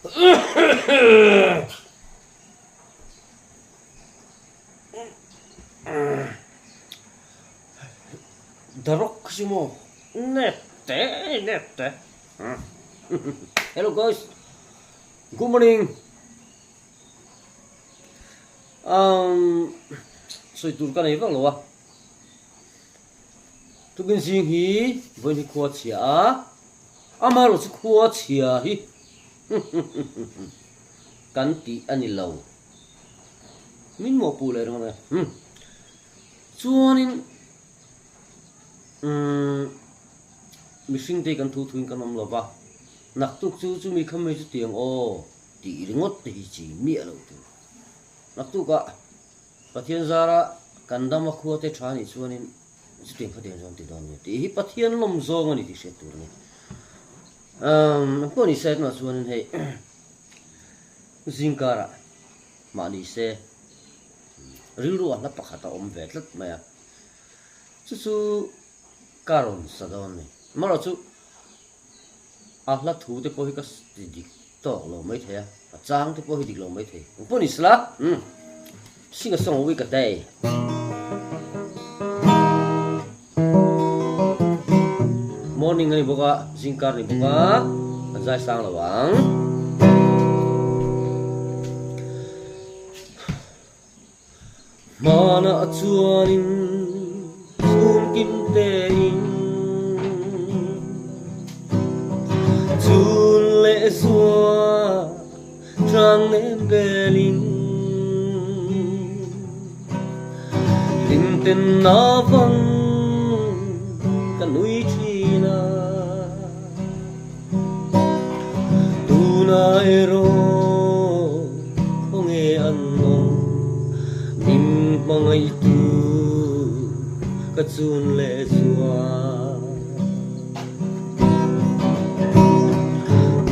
The Rock chu maw nep te nep te Hello guys good morning umm sawi tur ka nei vak lo a tukin zing hi vawiin hi khua chhia a amaherawhchu khua chhia hi kan tih a ni lo min mawhpuh leh ringawt mai a chuanin umm mihring te hi kan thu thuin kan awm lo va naktuk chu chumi kha mai chu tiang aw tih ringawt te hi chi miah lo tur naktukah Pathian zara kan dam a khua te tha nih chuanin chutiang khatiang zawng ti dawn nia tih hi Pathian lawm zawng a ni tih hriat tur a ni. Umm engpawh ni se tunah chuanin hei zingkarah mahni se rilru a hla pakhat a awm ve tlat mai a, chu chu ka rawn sa dawn a ni. Amaherawhchu a hla thu te pawh hi ka ti dik tawk lo mai thei a, a chang te pawh hi dik lo mai thei. Eng pawh ni sela, umm, sing a song a week a day. Morning a ni bawk a, zingkar a ni bawk a, an zai sang lo ang. Hmanah chuanin chhungkim tein chun leh zua tlang nem belin hlim ten na vang ka nui thin a tuna erawh khawnge an awm min hmangaihtu ka chun leh chuan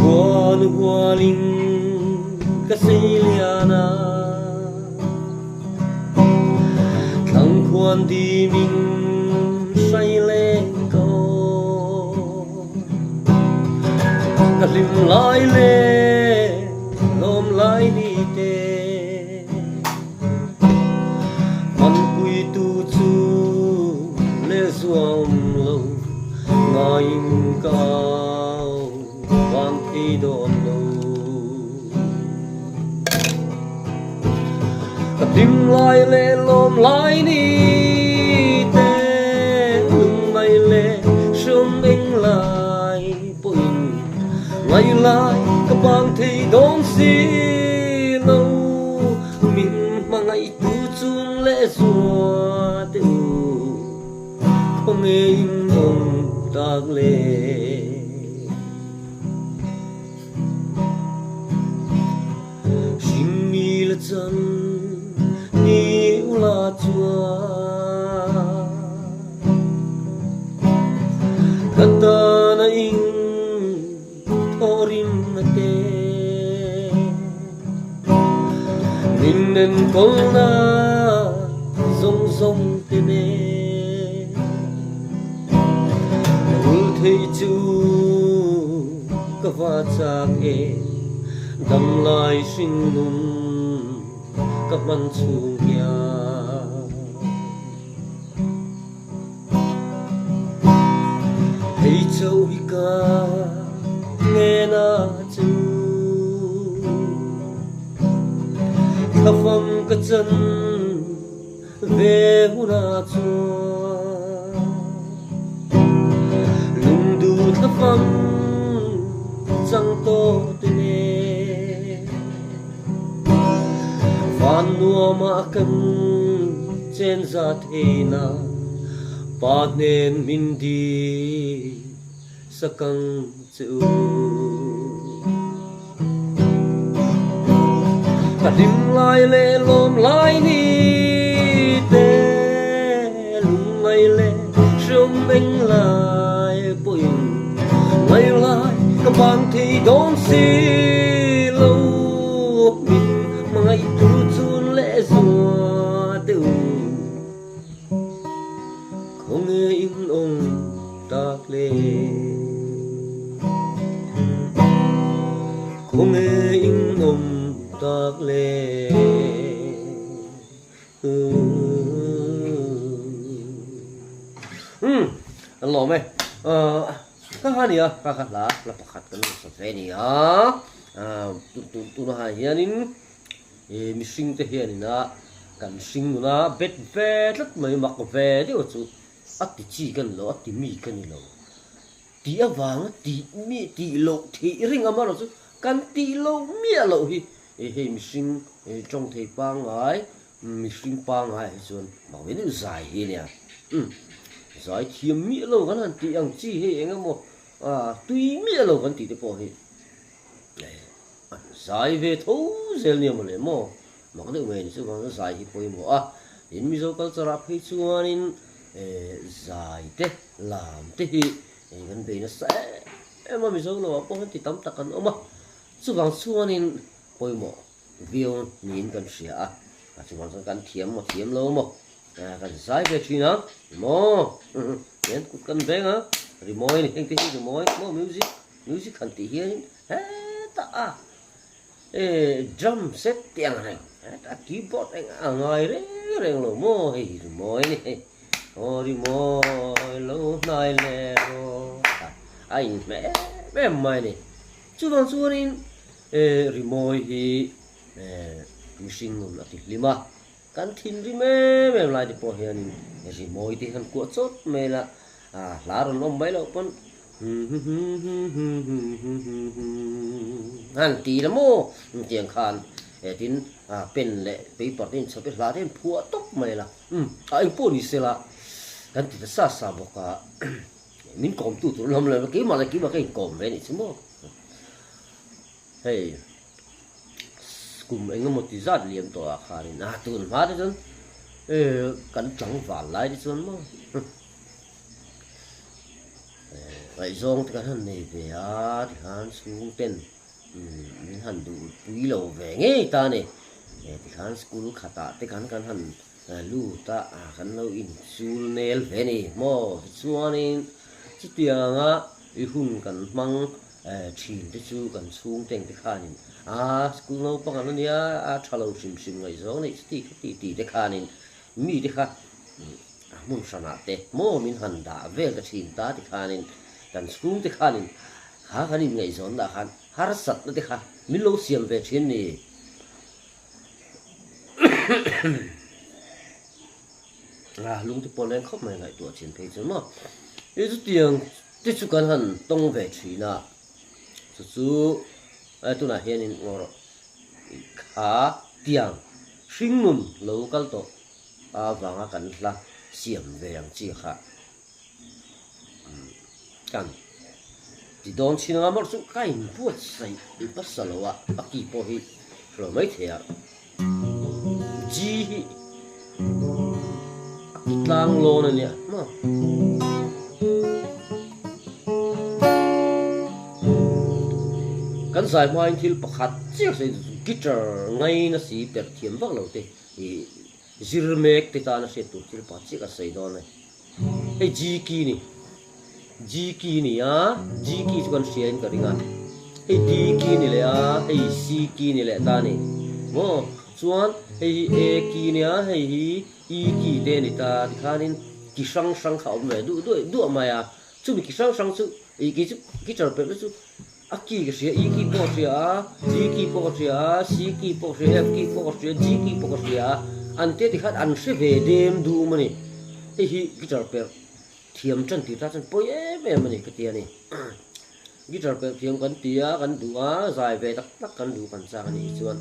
Huan hualin ka sei lian a Thlang khuan dimin hrai leng ko Ka hlim lai le lawm lai ni te Hmanpuitu chu le zuam lo ngaiin ka au vang thei dawn lo. Ka hlim lai leh lawm lai ni te lungngai leh hriam eng lai pawhin ngai lai ka bang thei dawn si lo min hmangaihtu chung leh zua te u khawnge in awm tak le. Hringmi la chan ni ula chuan ka tan a ing thawhrim a te min enkawlna zawng zawng te nen ul theih chu Ka va chak e, damlai hringnun ka hman chhung hian. Hei chauh hi ka ngena chu, thlafam ka chan ve hunah chuan lungdu thlafam chang tawh te nen van nuamah kan chen za theihna pa hnen min dil sakang che u. Ka hlim lai leh lawm lai ni te lungngai leh hriam eng lai pawhin ngai lai ka bang thei dawn si lo min hmangaihtu chun leh zua te u khawnge in awm tak le. Khawnge. tak le? Umm an lawm e ka ha nia ka ka hla hla pakhat kan rawn sa ve nia tuna ah hianin mihring te hianin a kan hring nuna bet ve tlat mai mak ve deuh chu a ti chi ka ni lo a ti mi ka ni lo tih avanga tih mi tih loh theih reng amaherawh chu kan tih loh miah loh hi hei mihring tawng thei pangngai mihring pangngai ah hi chuan mak ve deuh zai hi ania umm zai thiam miah lo kan han tih ang chi hei eng emaw tui miah lo kan tih te pawh hi an zai ve tho zel nia mawle maw mak deuh mai a ni chuvang chuan zai hi pawimawh a tin Mizo culture ah phei chuanin zai te lam te hi kan bei nasa em em a Mizo lo ah pawh hian ti tam tak an awm a chuvang chuanin pawimawh viau niin kan hria a chuvang chuan kan thiam maw thiam lo maw kan zai ve thin a maw hian kut kan veng a rimawi a ni heng te hi rimawi maw music music han tih hianin hetah a E drum set tih ang reng a keyboard eng a ngai reng reng lo maw hei hi rimawi a ni hei aw rimawi lo hnai le rawh a inhmeh em em mai a ni chuvang chuanin e rimawi hi e mihring nun a ti hlim a kan thinrim em em lai te pawh hianin rimawi te hian kuah chawt mai la a hla rawn awm mai loh pawn Han ti la maw tiang khan tin pen leh paper te inchhawp i hla te in phuah tawp mai la umm a engpawh ni sela kan ti ta sa sa bawk a min kawm tu tur an awm lo keimah leh keimah ka inkawm ve anih chu maw hei kum engemaw ti zat liam tawh ah khanin a tun hma te chuan kan tlangval lai te chuan maw. Ngaihzawng te kan han nei ve a tikhan chhung ten min han duh pui lo ve ngei ta a ni. Tikhan school khatah te khan kan han lut a, kan lo inchul nel ve a ni maw? Tichuanin chutianga i hun kan hmang thin te chu kan chhung teng te khanin a school naupang an ania a tha lo hrim hrim ngaihzawng neih chuti khati tih te khanin mi te kha A hmun hranah te maw min han dah vel ta thin ta ti khanin kan chhungte khanin kha kan inngaihzawnna ah khan harsatna te kha min lo siam ve thin ni. A lungte pawh leng khawp mai ngaihtuah thin phei chu maw. I chutiang te chu kan han tawng ve thin a, chu chu tunah hianin ngaw rawh kha tiang hringnun lo kal tawh. Avanga kan hla siam ve ang chi kha kan ti dawn chin anga mawrh chu ka inbuatsaih hmasa lo a, a ki pawh hi hre lo mai thei a, G hi a ki tlang lawn a nia maw. Kan zai hmain thil pakhat chiah sawi chu guitar ngaina si per thiam vak lo te. I zir mek te tana hriat tur thil pakhat chiah ka sawi dawn a ni. Hei G key ni. G key ni a, G key chu kan hria in ka ring a. Hei D key ni leh a, hei C key ni leh ta a ni. Maw? Chuan hei hi A key ni a, hei hi E key te a ni ta. Tikhanin ki hrang hrang kha a awm ve duh duah duah mai a. Chumi ki hrang hrang chu ih kei chu guitar perh te chu A key ka hria, E key pawh ka hria a, D key pawh ka hria a, C key pawh ka hria, F key pawh ka hria, G key pawh ka hria a, an te tikhan an hre ve dem dum a ni. Hei hi guitar perh thiam tan tih ta chuan pawi em em a ni ka ti a ni. Guitar perh thiam kan ti a, kan duh a, zai ve tak tak kan duh kan chak a nih chuan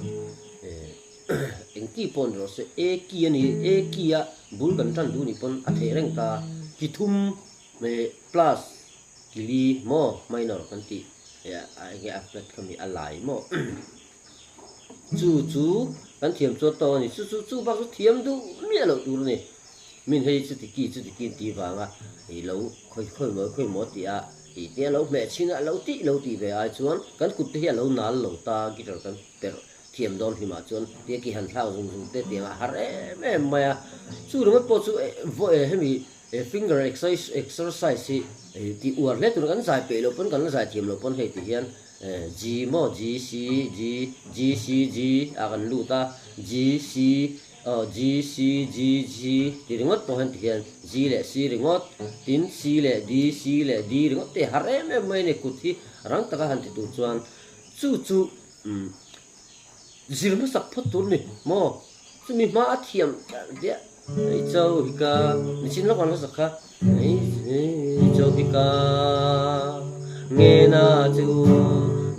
eng key pawh ni rawh se, A key a ni, A key a bul kan tan duh nih pawn a theih reng ta, ki thum plus Kili maw minor kan tih enge a flat kha mi a lai maw chu chu kan thiam chuan tawk a ni chu chu chu bak chu thiam duh miah loh tur a ni min hei chuti ki chuti ki an tih vanga i lo khawi khawi maw khawi maw tih a i te a lo hmeh chhin a lo tih lo tih ve ai chuan kan kut te hi a lo nal lo ta guitar kan perh thiam dawn hlimah chuan tia ki han thlak zung zung te tiang a har em em mai a chu ringawt pawh chu hemi He finger exercise hi tih uar hle tur kan zai peih loh pawn kan la zai thiam loh pawn hei ti hian G maw G C G G C G ah kan lut a G C aw G C G G ti ringawt pawh hian tihian G leh C ringawt tin C leh D C leh D ringawt te har em em mai a ni kut hi rang taka han ti tur chuan chu chu umm zir hmasak phawt tur a ni maw chumi hma a thiam diah hei cho hi ka nichin lawk ang hmasak kha hei cho hi ka nge na chu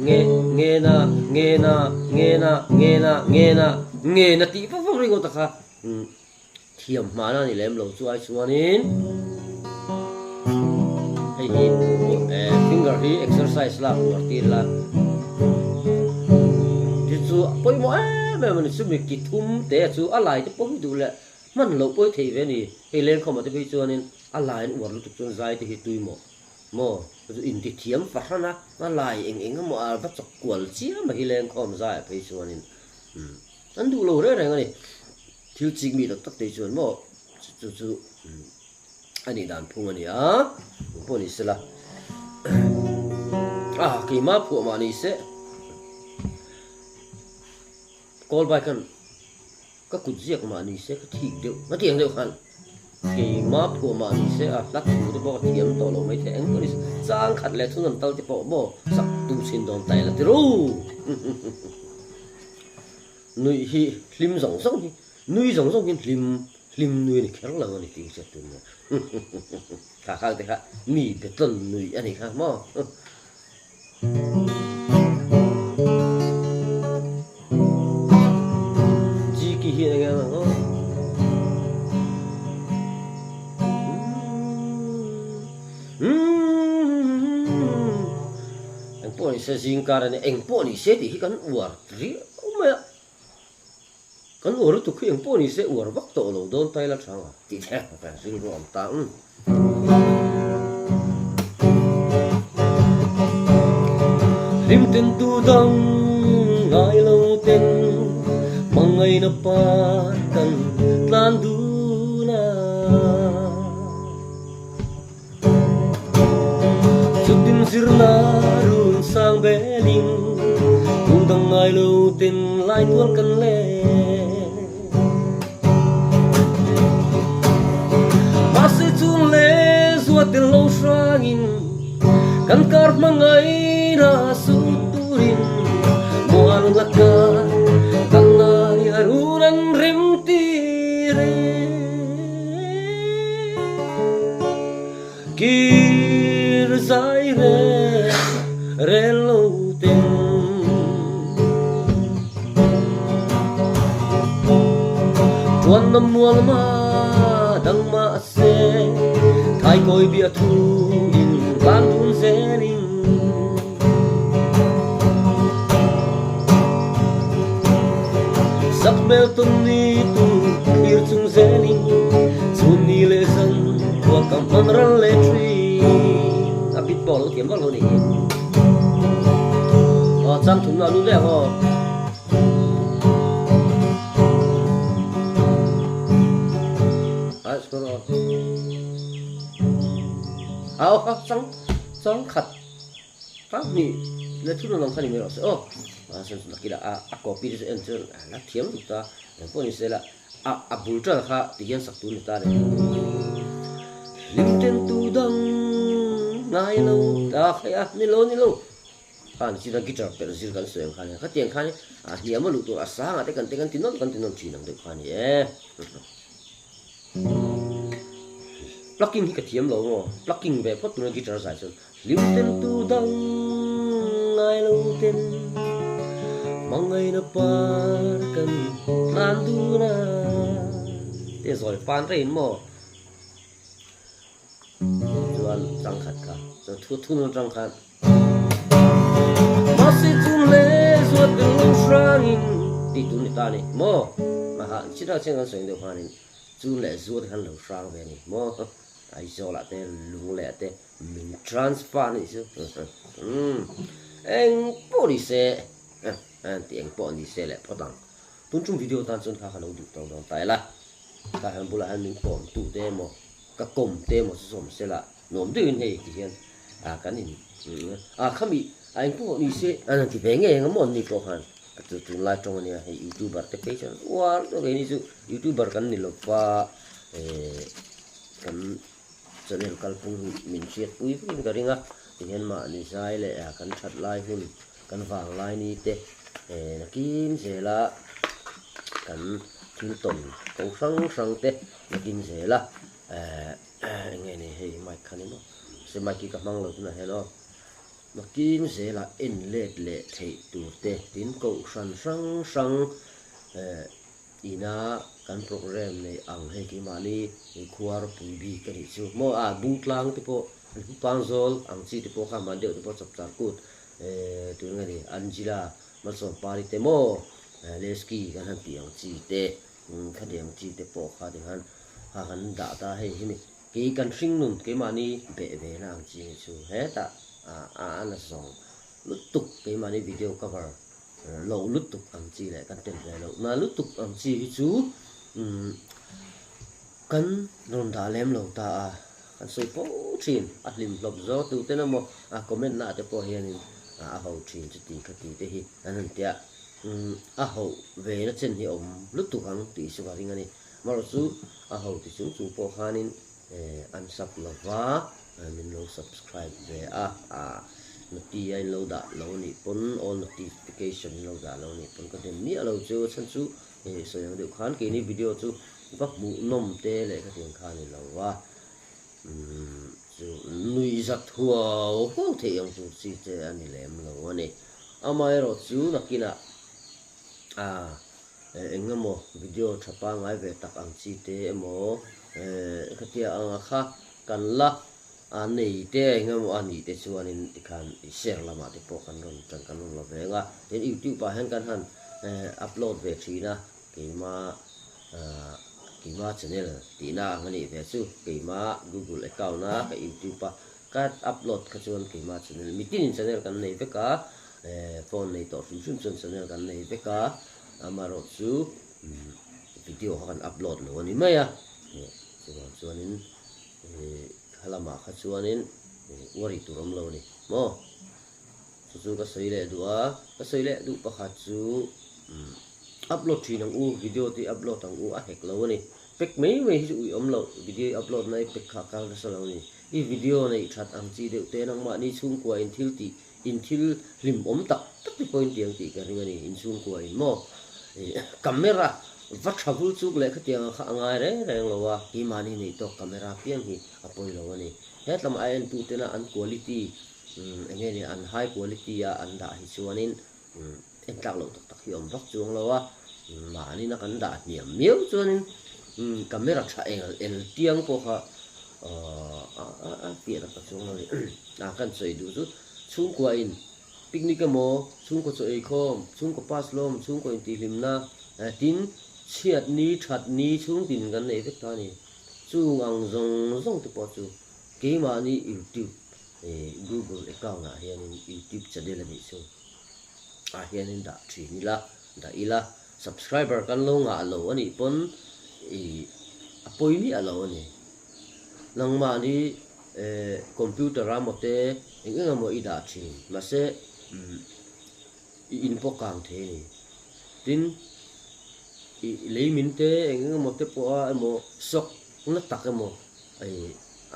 nge nge na nge na nge na nge na nge na nge na tih vak vak ringawt a kha umm Thiam hmana a ni lem lo chu ai chuanin hei hi finger hi exercise lak uar tir ila chu chu a pawimawh em em a ni chumi ki thum te chu a lai te pawh hi duh leh hman loh pawh hi thei ve a ni hei lengkhawmah te phei chuanin a lai an uar lutuk chuan zai te hi tuimawh maw chu inti thiam fahran a a lai eng eng emaw a va chawk kual chiam a hi lengkhawm zaiah phei chuanin an duh lo reng reng a ni. Thil chik mi tak tak te chuan maw chu chu a nih dan phung a ni a, eng pawh ni sela a keimah phuah mah ni se call bike khan ka kut ziak mah ni se ka thik deuh a tih ang deuh khan keimah phuah mah ni se a hla thu te pawh ka thiam tawh lo mai thei eng pawh ni se chang khat leh thun an tal te pawh maw sak tum chhin dawn ta ila ti ru. Nuih hi hlim zawng zawng hi, nui zawng zawng hian hlim, hlim nui a ni kher lo a ni tih hriat tur nia. Kha khang te kha mi beton nuih a ni kha maw. Jiki hi eng ang aw. Eng pawh ni se zingkar a nia, eng pawh ni se tih hi kan uar riau mai a, kan uar lutuk hi eng pawh ni se uar vak tawh lo dawn ta ila tha ang tih te kan rilru a awm ta ang. Hlim ten tu dang ngai lo ten hmangaihna par kan tlan dun a. Chutin zirna run sang belin tu dang ngai lo ten lai tual kan leng. Mahse chun le zua tel lo hrangin kan kar hmangaihna sut turin mual laka kan nai a run an rem tir e. Kir zai re re lo ten Tuan nam mual ma dang ma se Thai koi bia thu in van tun zelin Sak mel tum ni tu thlir chung zelin Chhun ni leh zan khua ka hmang ral leh thin A bit pawh a lo thiam vak lo nih hi Aw chang thum na a lut vek aw. Aw kha chang chang khat Tang hnih leh thut rawn awm kha ni mai rawh se aw. A sen chu nakila a a copy te chu en chuan a la thiam lut ta. Eng pawh ni se la a a bul tan kha ti hian sak tur ni ta reng. Hlim ten tu dang ngai lo ta khai a ni lo ni lo. Khan chin a guitar perh zir kan sawi ang kha nia. Khatiang khan a hniam a luh tur a sang ah te kan te kan ti nawn kan ti nawn thin ang deuh kha ni e. Plucking hi ka thiam lo maw? Plucking ve phawt tuna guitar zai chuan hlim ten tu dang ngai lo ten hmangaihna par kan tlan dun a te zawi fan rei in maw chuan changkhat kha chuan thu thun atang khan Mahse chung hle zuat ber lo hrangin tih tur ni ta a ni maw? Maha chita chiang kan sawi deuh khanin chun leh zuat khan lo hrang ve a ni maw? Aizawlah te Lungleh te min transfer a nih chu umm eng pawh ni se tih eng pawh ni se leh phawt ang. Tun tum video tan chuan kha ka lo duh tawk dawn ta ila tah hian bulah hian min kawm tu te emaw ka kawm te emaw chu sawm sela. Nuam deuhin hei ti hian kan in a khami A engpawh ni se an han ti ve ngei ang maw an ni pawh khan a chu tunlai tawng ania hei youtuber te phei chuan uar chu keini chu youtuber kan ni lova eh kan channel kalphung hi min hriatpui vekin ka ring a tihian mahni zai leh kan that lai hun kan vang lai ni te eh nakin zela kan thil tawn ko hrang hrang te nakin zela eh eng nge ni hei mic kha ni maw se mic hi ka hmang lo tunah hian aw. Nakin zela en let leh theih tur te tin kohhran hrang hrang eh ina kan programme neih ang hei keimahni khuar pui bik a nih chu maw a bungtlang te pawh pangzawl ang chi te pawh kha hman deuh te pawh chapchar kut eh tun nge ni Angela Malsawmpari te maw Lesky kan han tih ang chi te khatiang chi te pawh kha tikhan kha kan dah ta hei hemi Kei kan hringnun keimahni beh ve na ang chi chu hetah a a na zawng lutuk keimahni video cover lo lutuk ang chi leh kan tel ve loh na lutuk ang chi hi chu kan rawn dah lem lo ta a, kan sawi fo thin a hlim hlawp zawk tu ten emaw a comment na te pawh hianin a ho thin chuti khati te hi an han tia a ho ve na chen hi a awm lutuk ang tih chu ka ring a ni. Amaherawh chu a ho ti chung chung pawh khanin an sub lo va, min lo subscribe ve a, noti a in lo dah lo anih pawn all notification in lo dah lo anih pawn ka hnem miah lo chu a chhan chu sawi ang deuh khan keini video chu va hmuh nawm te leh khatiang kha ani lo va, chu nuihzat huau huau theih ang tur chi te a ni lem lo a ni. Amaherawh chu nakinah a. Eng emaw video tha pangngai ve tak ang chi te emaw khatia anga kha kan la a nei te eng emaw a nih te chuanin tikhan i share lamah te pawh kan rawn tan kan rawn la ve ang a, tin youtube ah hian kan han upload ve thin a keima keima channel tihna ang a nih ve chu keima google account a ka youtube a ka upload kha chuan keima channel mitinin channel kan nei vek a phone nei tawh hrim hrim chuan channel kan nei vek a. Amaherawh chu video kha kan upload lo a ni mai a, chuvang chuanin kha lamah kha chuanin worry tur awm lo a ni maw. Chu chu ka sawi leh duh a, ka sawi leh duh pakhat chu upload thin ang u, video te upload ang u a hek lo a ni. Pack mai mai hi chu ui awm loh, video i upload na i pack kha a kal nasa lo a ni. I video neih that ang chi deuh te nangmahni chhungkua in thil tih In thil hlimawm tak tak te pawhin tiang tih ka ring a ni, inchhungkua in maw? Camera va tha vul chuk leh khatiang ang kha a ngai reng reng lo a, keimahni neih tawk camera piang hi a pawi lo a ni. Hetlama a entu tena an quality eng nge ni an high quality a an dah hi chuanin en tlak loh tak tak hi a awm vak chuang lo a, mahni na kan dah hniam miau chuanin camera tha eng el tiang pawh kha a piah tak tak chuang lo a ni. A kan sawi duh chu chhungkua in picnic emaw chhungkaw chaw ei khawm, chhungkaw pass lawm, chhungkaw intihhlimna tin chhiat ni that ni chhungtin kan nei vek ta a ni. Chung ang zawng zawng te pawh chu keimahni youtube google account ah hianin youtube channel a nih chu ah hianin dah thin ila dah ila subscriber kan lo ngah lo a nih pawn ih a pawi miah lo a ni. Nangmahni computer a maw te eng eng emaw i dah thin mahse i in pawh kang thei a ni. Tin i lei min te eng eng emaw te pawh a emaw shock na tak emaw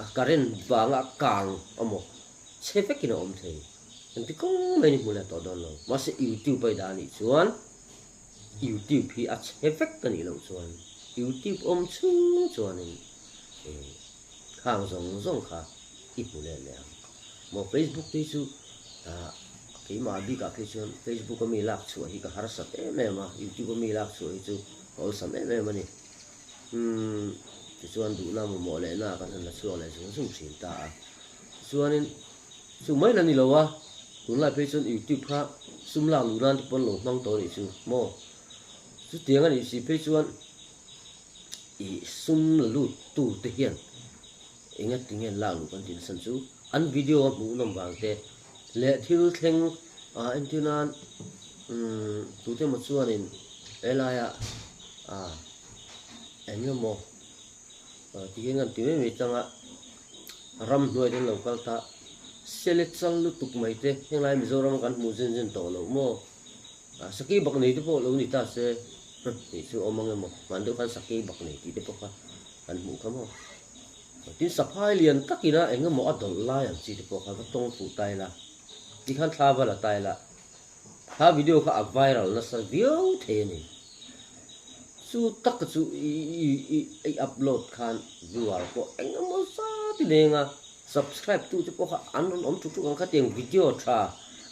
a current vanga a kang emaw chhe vekin a awm thei. Engti kawng mai ni hmu leh tawh dawn lo. Mahse youtube a i dah anih chuan youtube hi a chhe vek a nih loh chuan youtube awm chhung chuanin khang zawng zawng kha i hmu let leh ang. Maw facebook te hi chu keimah bikah phei chuan facebook a mi lak chhuah hi ka harsat em em a, youtube a mi lak chhuah hi chu ka awlsam em em a ni. Umm tichuan duhna mamawh lehna kan han la chhuak leh zung zung thin ta a. Tichuanin chu mai la ni lo a, tunlai phei chuan youtube kha sum lak luh nan te pawn lo hmang tawh a nih chu maw. Chutiang a nih si phei chuan ih sum la lut tu te hian enga tinge an lak luh kan tih nasa chu an video a hmuh nawm vang te leh thil thleng ah entir nan umm tute emaw chuanin helaiah ah eng emaw ti hian kan ti mai mai tlang a ramhnuai te an lo kal ta. Sele chal lutuk mai te, henglai Mizoram a kan hmuh zen zen tawh loh maw? Sakei bak nei te pawh lo ni ta se, tih chu awm ang emaw, hman deuh khan sakei bak nei tih te pawh kha kan hmuh kha maw? Tin saphai lian takin a eng emaw a dawlh lai ang chi te pawh kha va tawng fuh ta ila, ti khan thla va la ta ila, kha video kha a viral nasa viau thei a ni. Chu tak chu i upload khan viewer pawh eng emaw zat i leng a, subscribe tu te pawh kha an rawn awm tuk tuk ang khatiang video tha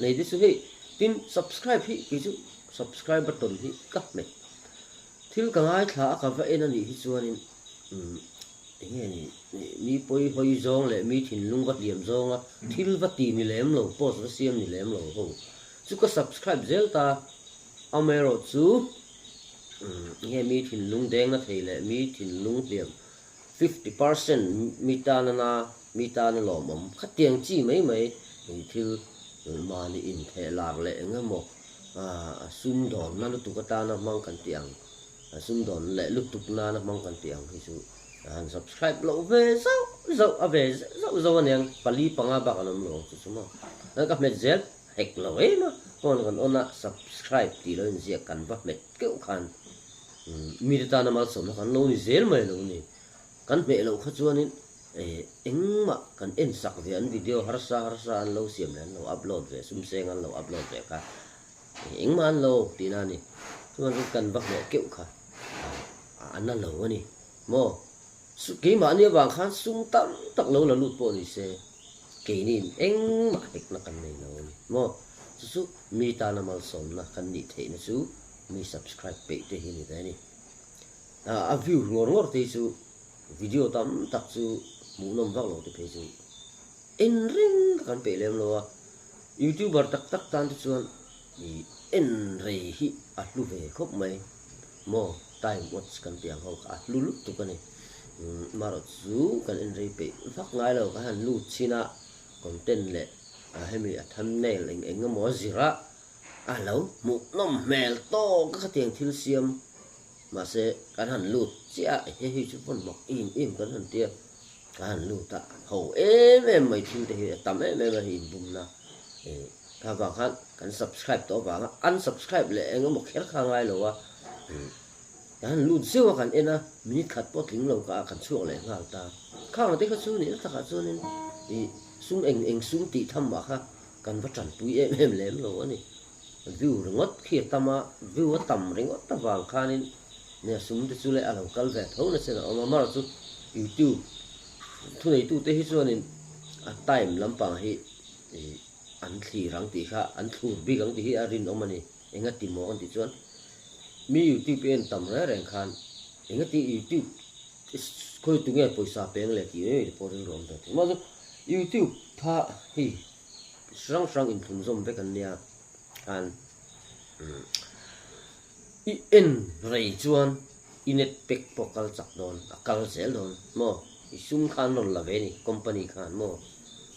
nei te chu hei tin subscribe hi kei chu subscribe button hi ka hmet thil ka ngaithla a ka va en a nih hi chuanin umm eng nge ni mi pawi hawi zawng leh mi thinlung va hliam zawnga thil va ti ni lem lo post va siam ni lem lo ho chu ka subscribe zel ta amaherawhchu Nge mi thinlung dengna thei leh mi thinlung hliam 50% mi tana na, mi tana lawmawm khatiang chi mai mai thil mahni intheh lar leh eng emaw sumdawnna lutuk atana hmang kan tih ang, sumdawn leh lutuk nana hmang kan tih ang hi chu han subscribe loh ve zauh zauh a ve zauh zauh aniang pali panga bak an awm lo ang chu chu maw ka hmet zel. Hek lo em a, phone kan on a subscribe tih lo inziak kan va hmet keuh khan mite tana malsawmna kan lo ni zel mai lo ni. Kan hmeh loh kha chuanin engmah kan en sak ve an video harsa harsa an lo siam leh an lo upload ve sumseng an lo upload ve kha engmah an lo tihna a ni. Chuan kan va hmeh keuh kha a na lo a ni maw. Keimahni avang khan sum tam tak lo la lut pawh ni se, keiniin engmah hekna kan nei lo a ni maw? Chu chu mi tana malsawmna kan nih theihna chu mi subscribe peih te hi ni ve a ni. A view ngawr ngawr te hi chu video tam tak chu hmuhnawm vak lo te phei chu en reng kha kan peih lem lo a, youtuber tak tak tan te chuan en rei hi a hlu ve khawp mai. Maw time watch kan tih ang ho kha a hlu lutuk a ni. Marawh chu kan en rei peih vak ngai lo, kan han lut chin a content leh hemi a thumbnail eng eng emaw a zir a, a lo hmuhnawm hmel tawk a khatiang thil siam mahse kan han lut chiah a he hei chu vawn mak im im kan han tia kan han lut a ho em em mai thil te hi a tam em em a hi inbumna Kha vang khan kan subscribe tawh avanga unsubscribe leh eng emaw kher kha ngai lo a, kan han lut zeuh a kan en a, minute khat pawh tling lo kha kan chhuak leh nghal ta. Khang te kha chu nihna takah chuanin ih sum eng eng sum tih tham mah kha kan va tanpui em em lem lo a ni. View ringawt khi a tam a, view a tam ringawt avang khanin nia sum te chu leh a lo kal ve tho nasa in a awm a, amaherawhchu youtube thuneitute hi chuanin a time lampang hi ih An thlir ang tih kha, an thlur bik ang tih hi a rinawm a ni. Enga ti maw kan tih chuan mi youtube en tam reng reng khan enga ti youtube khawi tu nge pawisa peng leh tih mai mai te pawh rilru awm ve thei. Mahse youtube kha hei hrang hrang inthlum zawm vek an nia khan i en rei chuan i net pack pawh kal chak dawn a kal zel dawn maw i sum khan rawn la ve ni company khan maw.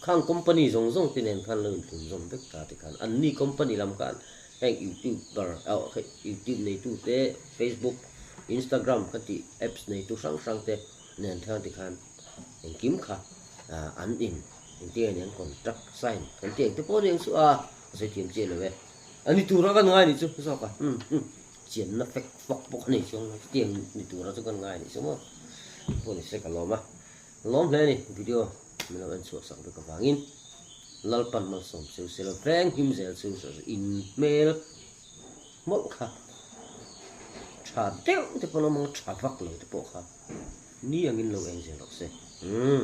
Khang company zawng zawng te nen khan lo intlun zawm vek ta te khan an ni company lam khan heng youtuber youtube neitu te facebook instagram kha tih apps neitu hrang hrang te nen thang te khan engkim kha an in engtin nge ni an contract sign kan tih ang te pawh aniang chu a ka sawi thiam chiah lo e a ni tura kan ngai nih chu zawk a umm umm chianna fek fawk bawk a ni chuang lo chutiang ni tura chu kan ngai nih chu maw pawh ni se ka lawm a. Lawm hle a ni, video min lo en chhuah sak vek avangin Lalpan malsawm cheu se lo veng him zel cheu se in hmel mawlh kha tha deuh te pawh lo mang tha vak lo te pawh kha ni angin lo eng zel rawh se. Umm.